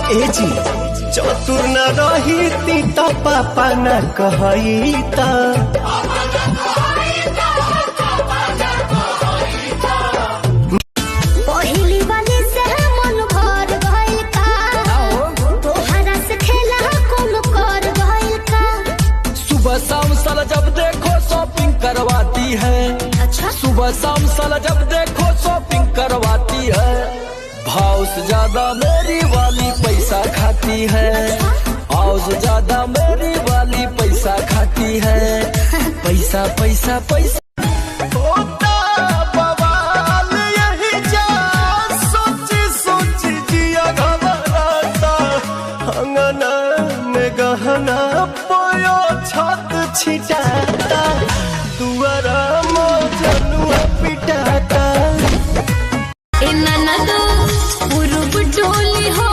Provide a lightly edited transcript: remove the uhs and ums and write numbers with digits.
ए जी, चतुर न रही ती त पापा न कहई त। पहिली वाली से मन भर गइल का, तोहरा से खेला कौन कर गइल का। सुबह शाम साला जब देखो शॉपिंग करवाती है। अच्छा। सुबह शाम साला जब देखो शॉपिंग करवाती है। भाव से ज्यादा मेरी वाली पैसा खाती है। भाव से ज्यादा मेरी वाली पैसा खाती है। पैसा पैसा पैसा। होता बवाल यही जा, सोची सोची जिया घबराता। अंगना में गहना पोयो छत छिटाता, दुआरा मोजनुआ पिटाता। ए ननदो पूर्व डोली हो